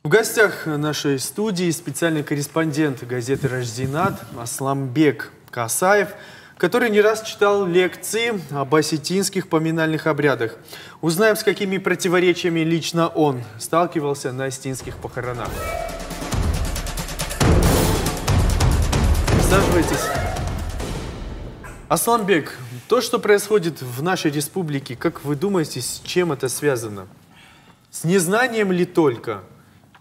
В гостях нашей студии специальный корреспондент газеты «Рождинат» Асламбек Касаев, который не раз читал лекции об осетинских поминальных обрядах. Узнаем, с какими противоречиями лично он сталкивался на осетинских похоронах. Присаживайтесь. Асламбек, то, что происходит в нашей республике, как вы думаете, с чем это связано? С незнанием ли только?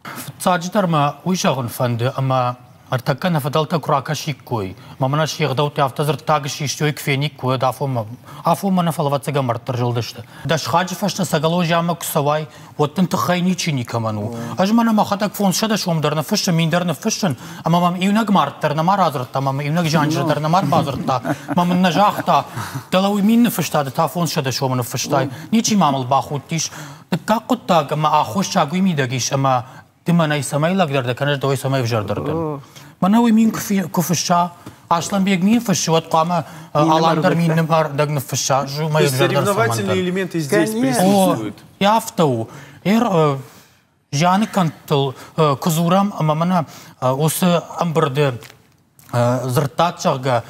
Фыццаджыдӕр мӕ уый зӕгъын фӕнды, ӕмӕ ӕртӕккӕ нӕ фыдӕлтӕ куы ракӕсиккой, ӕмӕ мӕнӕ се гъдӕуттӕ афтӕ дзырддаг систой, куы фениккой, уӕд афонмӕ, афонмӕ нӕ, фӕлӕ ӕвӕццӕгӕн мӕрдты рзылдысты. Дӕ сыхаджы фӕстӕ цӕгӕлон куы цӕуай, уӕд дын тыххӕй ничи никӕмӕн у. Ӕз мӕнӕ мӕхӕдӕг 500 сом дӕр ныффыссын, 1000 дӕр ныффыссын, ӕмӕ мӕм иунӕг мард дӕр нӕма радзырдта, ӕмӕ мӕм иунӕг зианджын дӕр нӕма ӕрбадзырдта, ӕмӕ мын нӕ загъта, дӕлӕ уый 1000 ныффыста, ды та 500 сомы ныффыстай. Ничи ма мыл бахудтис. Дыккаг хъуыддаг ӕмӕ аххосаг уый мидӕг ис, ӕмӕ ды мӕнӕй цӕмӕй лӕгдӕр дӕ кӕнӕ дӕуӕй цӕмӕй ӕвзӕрдӕр дӕн. Мӕнӕ уый 1000 куы фысса, Аслӕнбег 1000 фыссы, уӕд хъуамӕ Алан дӕр 1000 ӕрдӕг ныффысса. То есть соревновательные элементы здесь присутствуют? Афтӕ у. Зианы кӕндтыл куы дзурӕм, ӕмӕ мӕнӕ уыцы ӕмбырды дзырдтат, зӕгъгӕ,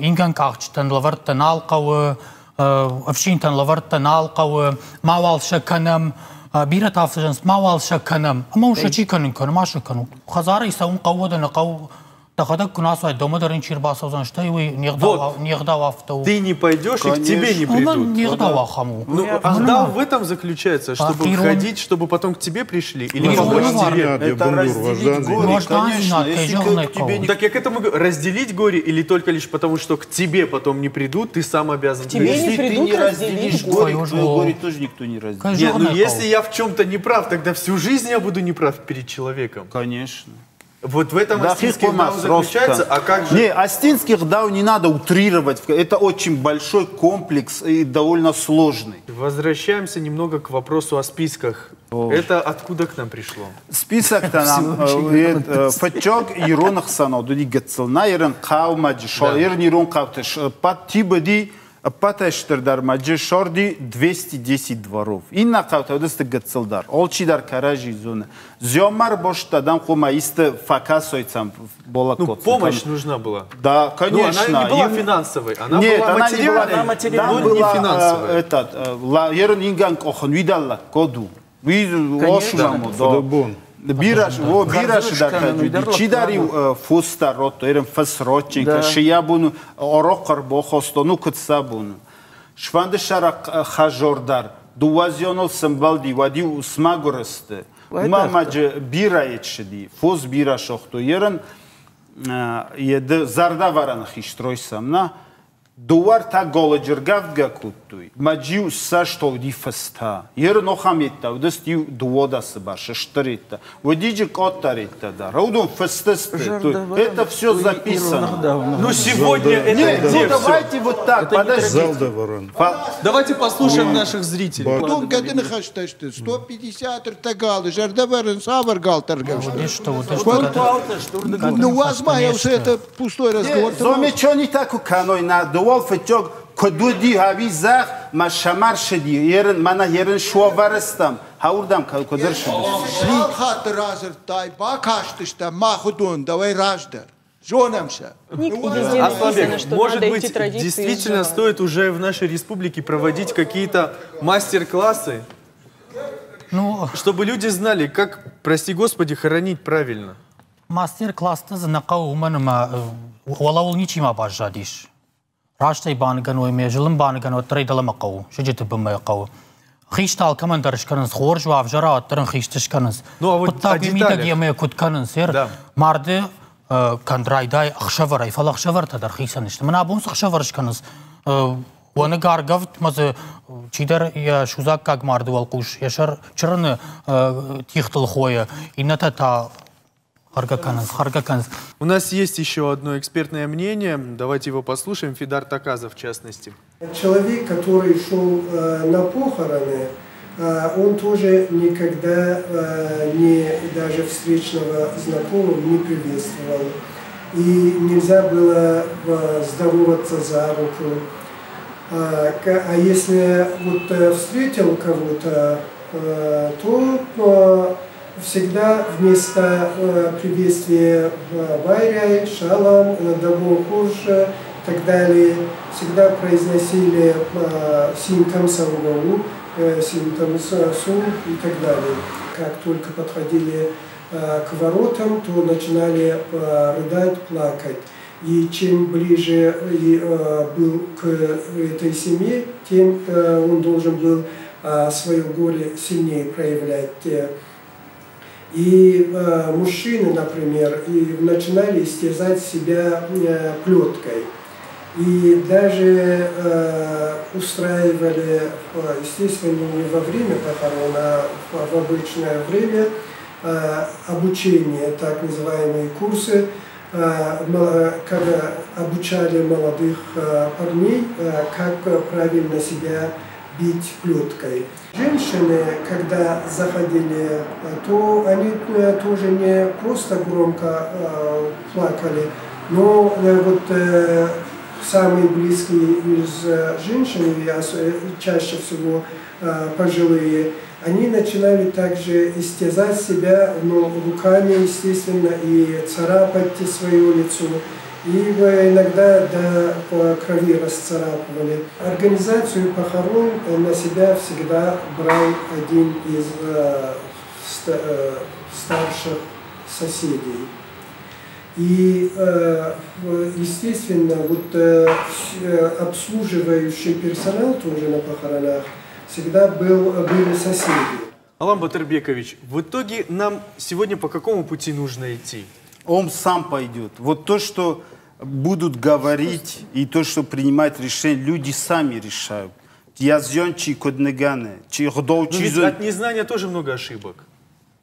ингӕнкъахджытӕн лӕвӕрттӕ нал хъӕуы, ӕфсинтӕн лӕвӕрттӕ нал хъӕуы, мауал сӕ кӕнӕм, бирӕтӕ афтӕ зӕгъынц, мауал сӕ кӕнӕм. Ӕмӕ уын сӕ чи кӕнын кӕны, ма сӕ кӕнут. Хӕдзарӕй цӕуын хъӕуы, уӕдӕ нӕ хъӕуы. Дӕхӕдӕг куы нӕ ацуай, дӕумӕ дӕр ничи ӕрбацӕудзӕн, стӕй уый не гъдау афтӕ у. Ты не пойдешь, и к тебе не придут. Не гъдау ахӕм у. Ну, ӕгъдау в этом заключается, чтобы ходить, чтобы потом к тебе пришли или помочь тебе. Это разделить горе, конечно. Если к тебе не... Так я к этому говорю, разделить горе или только лишь потому, что к тебе потом не придут, ты сам обязан. К тебе не Если ты придут, не разделишь разделить горе, горе. твое горе тоже никто не разделит. Нет, ну если я в чем-то не прав, тогда всю жизнь я буду неправ перед человеком. Конечно. Вот в этом Да, осетинский фиг у нас ӕгъдау заключается, роста. а как же... Не, осетинский ӕгъдау не надо утрировать. Это очень большой комплекс и довольно сложный. Возвращаемся немного к вопросу о списках. Это откуда к нам пришло? Список-то нам фӕччог ирон ӕхсӕнад уыди гыццыл. Нӕ ирон хъӕумӕ ирон ирон хъӕуты ӕппӕт Тибыди ӕппӕтӕй стырдӕр маджы шорди 210 дворов. Иннӕ хъӕутӕ уыдысты гыццылдӕр. Алчидӕр кӕрӕдзи зоны. Зёмар бошта дам хъуамӕ исты фӕкӕсой сӕм Ну, помощь нужна была. Да, конечно. Ну, она не была финансовой, она Нет, была она не была, материальной, там но не была, финансовая. Этот, ерын инган къохын уидаллаг коду. Уи ошумамо, да. Бирӕ, о, бирӕ сыдӕртӕ чидӕр-иу фос дӕр родтой, ерын фыс родченко, шиябун орохъ ӕрбохосто, ну куыд сӕ бон. Сфӕнды сӕрак хазор дӕр, дыууӕзионыл сӕмбӕлди, уӕд-иу смӕгуыр сты. Уымӕ маджы бирӕ ссыди, фос бирӕ согътой. Ерын еды зӕрдӕвӕрӕны хистрой сӕм, на? Дыууӕ голоджы ргӕвдгӕ кодтой, маджиу ссӕст уыди фыстӕ. Ерын охам еттӕ уыдысты иу дыууадӕсы бӕрц, стыр еттӕ. Уыдиджы къаддӕр еттӕ дӕр. Уыдон фысты сты. Это все записано. Ну сегодня это Нет, где ну всё? давайте вот так, подождите. Давайте послушаем наших зрителей. Уыдон гӕды ныхӕстӕ сты. 150 ӕртӕ галы, зӕрдӕвӕрӕн цавӕр галтӕ ӕргӕвстой? Ныууадз ма йӕ, это пустой разговор. Зоме чони та куы кӕной, нӕ дыууӕ фыццаг куыд уыди ӕви зӕгъ, мӕ сӕмӕ рсыди, ерын, мӕнӕ ерын суӕвӕрыстӕм, хауырдӕм куыд ӕрсыдысты. Цал хатты радзырдтай, бакастыстӕм мах уыдон дӕуӕй раздӕр. Зонӕм сӕ. Везде Асланбек, написано, что может надо идти быть, традиции действительно изживать. стоит уже в нашей республике проводить какие-то мастер-классы, Ну, чтобы люди знали, как, прости господи, хоронить правильно. Мастер-класстӕ дзы нӕ хъӕуы, уымӕн ӕмӕ уӕлӕуыл ничима баззадис. Растӕй баныгӕной ӕмӕ зылын баныгӕной, уӕддӕр ӕй дӕлӕмӕ хъӕуы, сыджыты бынмӕ хъӕуы. Хист алкӕмӕн дӕр скӕнынц, хорз уа, ӕвзӕр уа, уӕддӕр ын хист скӕнынц. Ну, а вот Хъуыддаг о уый мидӕг деталях. ӕмӕ куыд кӕнынц, ер марды кӕнд райдай ӕхсӕвӕрӕй, фӕлӕ ӕхсӕвӕртӕ дӕр хицӕн сты. Мӕнӕ абон цы ӕхсӕвӕр скӕнынц, уӕныг ӕргӕвд мӕ дзы чидӕр йӕ судзаггаг марды уӕлхъус йӕ сӕр чырыны тигътыл хойы, иннӕтӕ та хӕргӕ кӕнынц, хӕргӕ кӕнынц. У нас есть еще одно экспертное мнение. Давайте его послушаем. Фидар Таказов, в частности. Человек, который шел на похороны, он тоже никогда не, даже встречного знакомого не приветствовал. И нельзя было здороваться за руку. А если вот встретил кого-то, то Всегда вместо приветствия Байрай, Шалам, Дабо Хурш и так далее, всегда произносили Синтам Саугау, Синтам Су и так далее. Как только подходили к воротам, то начинали рыдать, плакать. И чем ближе был к этой семье, тем он должен был свое горе сильнее проявлять. И мужчины, например, и начинали истязать себя плеткой. И даже устраивали, естественно, не во время похорон, а в обычное время обучение, так называемые курсы, когда обучали молодых парней, как правильно себя бить плеткой. Женщины, когда заходили, то они тоже не просто громко плакали, но вот самые близкие из женщин, чаще всего пожилые, они начинали также истязать себя, но руками, естественно, и царапать свое лицо, и иногда до крови расцарапывали. Организацию похорон на себя всегда брал один из старших соседей. И, естественно, вот обслуживающий персонал тоже на похоронах всегда были соседи. Алан Батырбекович, в итоге нам сегодня по какому пути нужно идти? Он сам пойдет. Вот то, что будут говорить, и то, что принимать решение, люди сами решают. Но ведь от незнания тоже много ошибок.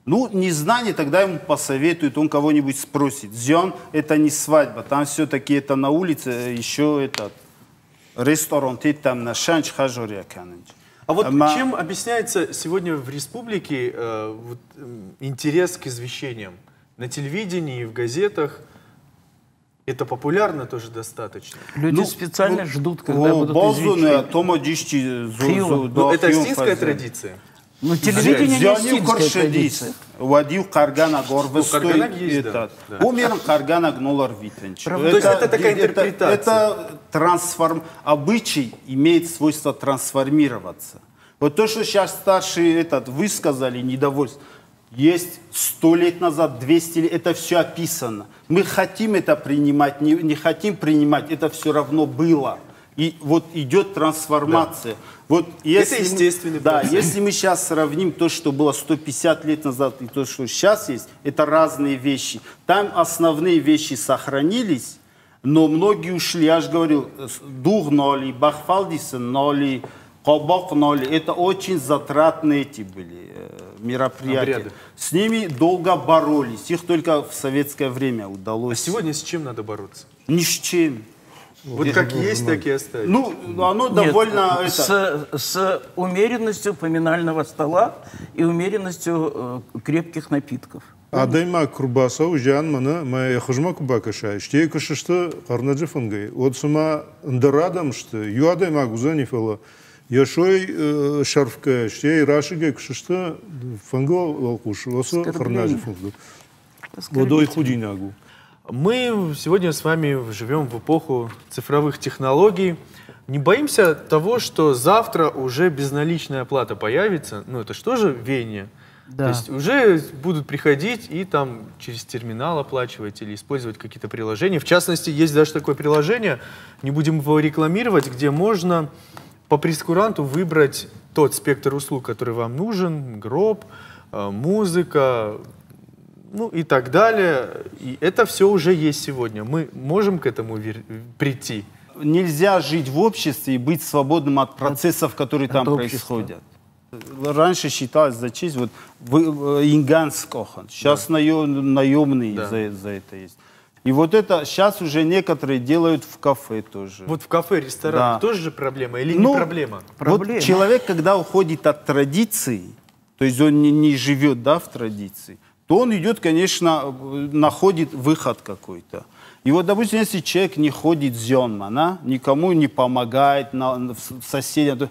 Ну, незнание, тогда ему посоветуют, он кого-нибудь спросит. Зион – это не свадьба, там все-таки это на улице, еще этот ресторан, ты там на шанч хажория кананч. А вот чем объясняется сегодня в республике вот, интерес к извещениям? На телевидении и в газетах это популярно тоже достаточно. Люди специально ждут, когда будут извещения. Ну, это осетинская традиция. Но телевидение не осетинская традиция. Ну, есть, да. То есть это такая интерпретация. Это обычай имеет свойство трансформироваться. Вот то, что сейчас старшие высказали недовольство, есть 100 лет назад, 200 лет, это все описано. Мы хотим это принимать, не хотим принимать, это все равно было. И вот идет трансформация. Да. Вот если это естественный процесс. Да, если мы сейчас сравним то, что было 150 лет назад, и то, что сейчас есть, это разные вещи. Там основные вещи сохранились, но многие ушли. Я же говорил, Дуг ноли, Бахфалдиса ноли, Кобок ноли. Это очень затратные эти были мероприятия. Обряды. С ними долго боролись. Их только в советское время удалось. А сегодня с чем надо бороться? Ни с чем. Вот как есть, так и оставить. Ну, оно довольно... Нет, с умеренностью поминального стола и умеренностью крепких напитков. Адайма курбасау жан мана ма хужма кубакаша. Штей кышышты карнаджы фынгай. Вот сама ндырадам что юадайма гузанифала. Яшой шарфка, штей рашига кышышты фынгал волкуш. Осы карнаджы фынгду. Водой худинагу. Мы сегодня с вами живем в эпоху цифровых технологий. Не боимся того, что завтра уже безналичная оплата появится? Ну, это что же веяние? Да. То есть уже будут приходить и там через терминал оплачивать или использовать какие-то приложения. В частности, есть даже такое приложение, не будем его рекламировать, где можно по прейскуранту выбрать тот спектр услуг, который вам нужен, гроб, музыка, ну и так далее. И это все уже есть сегодня. Мы можем к этому прийти. Нельзя жить в обществе и быть свободным от процессов, которые там происходят. Раньше считалось за честь, вот инганскохан. Сейчас да. Наемные да. за это есть. И вот это сейчас уже некоторые делают в кафе тоже. Вот в кафе, ресторанах да. тоже же проблема или ну, не проблема? Проблема? Вот человек, когда уходит от традиции, то есть он не живет, да, в традиции, то он идет, конечно, находит выход какой-то. И вот, допустим, если человек не ходит зёнма, да, никому не помогает, соседям,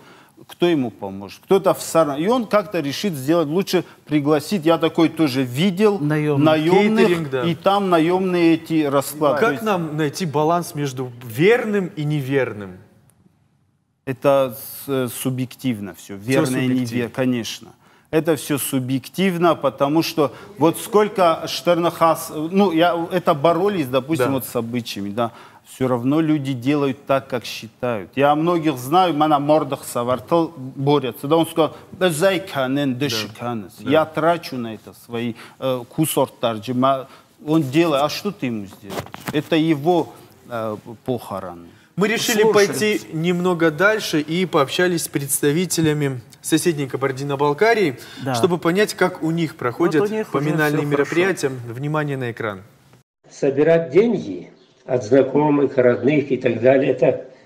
Кто ему поможет? Кто-то в Саран. И он как-то решит сделать, лучше пригласить, я такой тоже видел, наемных, Кейтеринг, да. и там наемные эти расклады. Как нам найти баланс между верным и неверным? Это субъективно все, верно и неверно, конечно. Это все субъективно, потому что вот сколько Штернахас, ну, это боролись, допустим, вот с обычаями, да, все равно люди делают так, как считают. Я многих знаю, мана мордах савартал борются. Да, он сказал, я трачу на это свои кусорттарджи. Он делает, а что ты ему сделаешь? Это его похороны. Мы решили пойти немного дальше и пообщались с представителями соседней Кабардино-Балкарии, чтобы понять, как у них проходят Вот у них уже поминальные всё мероприятия. Внимание на экран. Собирать деньги от знакомых, родных и так далее,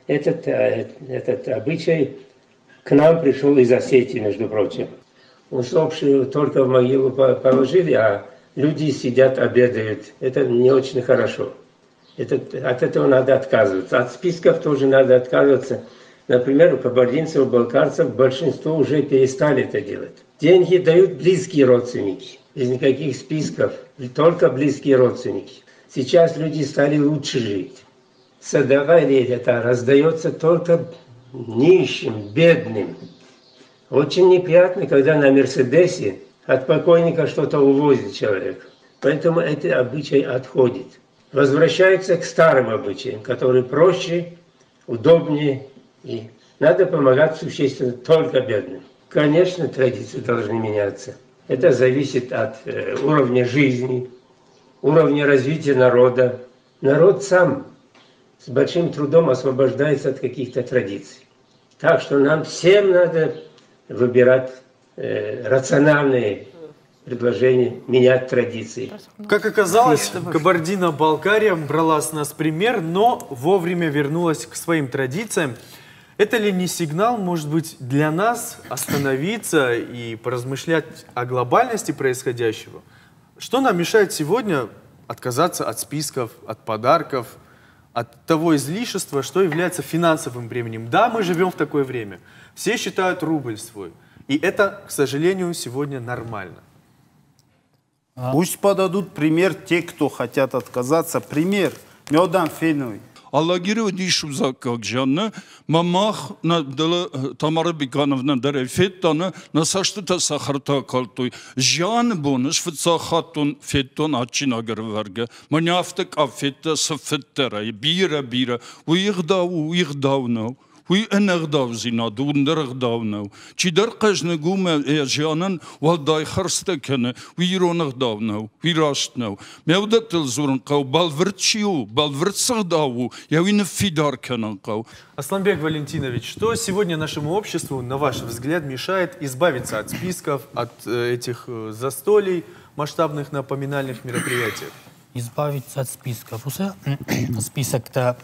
этот обычай к нам пришел из Осетии, между прочим. Усопшие только в могилу положили, а люди сидят, обедают. Это не очень хорошо. От этого надо отказываться. От списков тоже надо отказываться. Например, у кабардинцев, у балкарцев большинство уже перестали это делать. Деньги дают близкие родственники, без никаких списков, только близкие родственники. Сейчас люди стали лучше жить. Садака или это раздается только нищим, бедным. Очень неприятно, когда на Мерседесе от покойника что-то увозит человек. Поэтому этот обычай отходит. Возвращаются к старым обычаям, которые проще, удобнее. И надо помогать существенно только бедным. Конечно, традиции должны меняться. Это зависит от уровня жизни, уровня развития народа. Народ сам с большим трудом освобождается от каких-то традиций. Так что нам всем надо выбирать рациональные предложения, менять традиции. Как оказалось, Кабардино-Балкария брала с нас пример, но вовремя вернулась к своим традициям. Это ли не сигнал, может быть, для нас остановиться и поразмышлять о глобальности происходящего? Что нам мешает сегодня отказаться от списков, от подарков, от того излишества, что является финансовым бременем? Да, мы живем в такое время. Все считают рубль свой. И это, к сожалению, сегодня нормально. Пусть подадут пример те, кто хотят отказаться. Пример. Мёдан феной. Алагиры удишу за как жанна, мамах на дела Тамара Бикановна дерефеттана на саштыта сахарта калтой. Жан бонус фцахатун феттон ачинагерверге. Маняфта кафетта сфеттера бира бира. Уигдау уигдауно. Уи ӕнӕгъдаудзинад у ӕндӕр ӕгъдау нӕу. Чидӕр хъӕзныг у мӕ йӕ зианӕн уӕлдай хӕрзтӕ кӕны, уый ирон ӕгъдау нӕу, уый раст нӕу. Мӕ уыдӕттыл дзурын хъӕуы, бӕлвырд чи у, бӕлвырд цы ӕгъдау у, йӕ уый ныффидар кӕнын хъӕуы. Асланбек Валентинович, что сегодня нашему обществу, на ваш взгляд, мешает избавиться от списков, от этих застолий, масштабных напоминальных мероприятий? Избавиться от списков. Усе список-то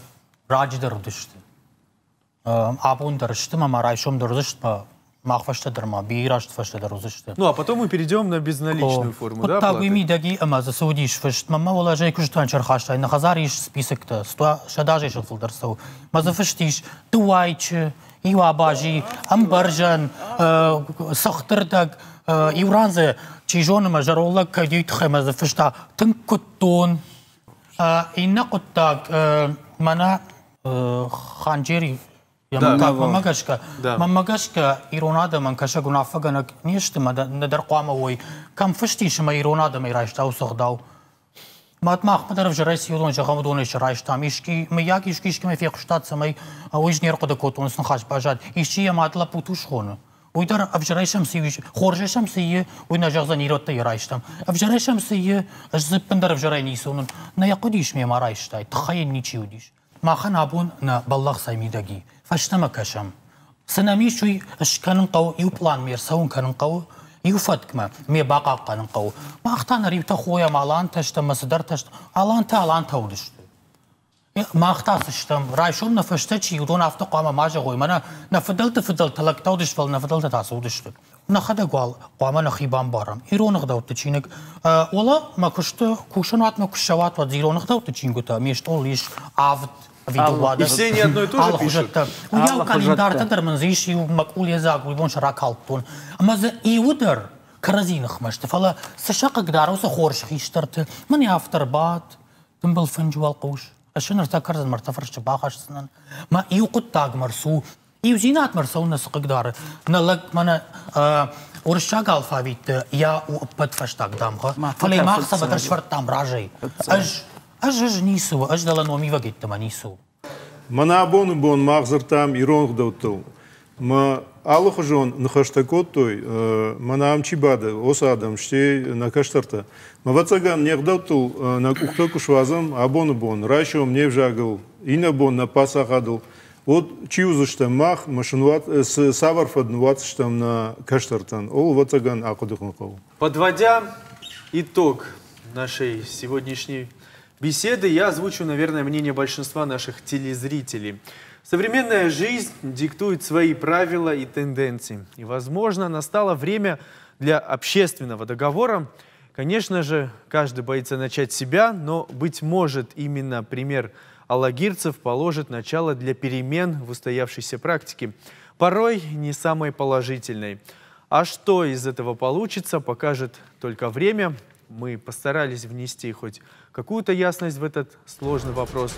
раджы дӕр уыдысты. Абон дӕр сты ӕмӕ райсом дӕр уыдзысты, мах фӕстӕ дӕр ма, бирӕ азты фӕстӕ дӕр уыдзысты. Ну, а потом мы перейдем на безналичную форму, да, Хъуыддаг уый оплаты? мидӕг и ӕмӕ дзы цы уыдис фыст. Мӕнмӕ уӕлӕзӕй куыстуан ӕрхастай, нӕ хӕдзары ис списоктӕ, 100 азӕй фылдӕр цӕуы. Мӕ дзы фыст ис дыууӕйчы, иу абази, ӕмбӕрзӕн, цыхтырдӕг, иу ран дзы, чи зоны, мӕ зӕронд лӕг кӕй уый тыххӕй мӕ дзы фыста тынг куыдтон. Иннӕ хъуыддаг, мӕнӕ Ханджери, мӕнмӕ гӕсгӕ, мӕнмӕ гӕсгӕ ирон адӕмӕн кӕсӕг уынаффӕгӕнӕг не сты, мӕ нӕдӕр хъуамӕ уой. Кӕм фыст ис ӕмӕ ирон адӕмӕй райста уыцы ӕгъдау? Мад махмӕ дӕр ӕвзӕрӕй цы уыдон зӕгъӕм, уыдонӕй сӕ райстам. Исчи, мыййаг, исчи искӕмӕй фехъуыстат, цӕмӕй уый не рхъуыды кодтон, цы ныхас баззад. Исчи йӕ мад лӕппу тус хоны. Уый дӕр ӕвзӕрӕй сӕм цы ис, хорзӕй сӕм цы и, уый нӕ зӕгъдзӕн, ирӕттӕ йӕ райстам. Ӕвзӕрӕй сӕм цы и, ӕз дзы ӕппындӕр ӕвзӕрӕй ницы уынын. Нӕ йӕ хъуыдис мемӕ райстай, тыххӕй йын ничи уыдис. Махӕн абон нӕ бӕллӕх цӕй мидӕг и, фӕстӕмӕ кӕсӕм. Цы нӕм ис, уый скӕнын хъӕуы, иу пълан ме рцӕуын кӕнын хъӕуы, иу фӕткмӕ ме бахъахъхъӕнын хъӕуы. Мах та нӕ риутӕ хойӕм алантӕ стӕм ӕмӕ цыдӕртӕ стӕм. Алантӕ алантӕ уыдысты. Мах та цы стӕм? Райсом нӕ фӕстӕ чи, уыдон афтӕ хъуамӕ ма зӕгъой, мӕнӕ нӕ фыдӕлты фыдӕлтӕ лӕгтӕ уыдысты, фӕлӕ нӕ фыдӕлтӕ та цы уыдысты? Нӕхӕдӕг уал хъуамӕ нӕхи бамбарӕм. Ирон ӕгъдӕутты чиныг. Уӕлӕ мӕ куысты кусӕнуатмӕ куы ссӕуат, уӕд ирон ӕгъдӕутты чингуытӕ ме стъол ис 7. Ӕви дыууӕ И все они одно и то же пишут? Уыйау календартӕ дӕр мын дзы ис иу мӕкъул йедзаг, уый бон сӕ ракалдтон. Ӕмӕ дзы иуы дӕр кӕрӕдзи ныхмӕ сты, фӕлӕ цы сӕ хъыгдары уыцы хорз хистӕрты, мӕн афтӕ ӕрбадт, тымбыл фынджы уӕлхъус. Ӕз ын ӕртӕ кӕрдзын мӕ ӕртӕ фӕрсчы бахӕсдзынӕн. Мӕ иу хъуыддагмӕ рцу, иудзинадмӕ рцӕуын нӕ цы хъыгдары. Нӕ лӕг мӕнӕ уырыссаг алфавитты я у ӕппӕт фӕстаг дамгъӕ, фӕлӕ мах цӕвӕдӕр сфӕрдтам разӕй. Ӕз, ӕз, ӕз ницы у, ӕз дӕлӕ номивӕг йеддӕмӕ ницы у. Мӕнӕ абоны бон мах дзырдтам ирон ӕгъдӕуттыл. Мӕ алыхуызон ныхӕстӕ кодтой, мӕнӕ ам чи бады, уыцы адӕм, стӕй нӕ кӕстӕртӕ. Ӕвӕццӕгӕн, не гъдӕуттыл нӕ къухтӕ куы суадзӕм абоны бон, райсом не взагыл, иннӕ бон нӕ паддзахадыл, уӕд чи уыдзыстӕм мах, ма цавӕр фӕд ныууадздзыстӕм нӕ кӕстӕртӕн, ол, ӕвӕццӕгӕн, ахъуыды хъӕуы. Подводя итог нашей сегодняшней беседы, я озвучу, наверное, мнение большинства наших телезрителей. Современная жизнь диктует свои правила и тенденции. И, возможно, настало время для общественного договора. Конечно же, каждый боится начать с себя, но, быть может, именно пример алагирцев положит начало для перемен в устоявшейся практике, порой не самой положительной. А что из этого получится, покажет только время. Мы постарались внести хоть какую-то ясность в этот сложный вопрос.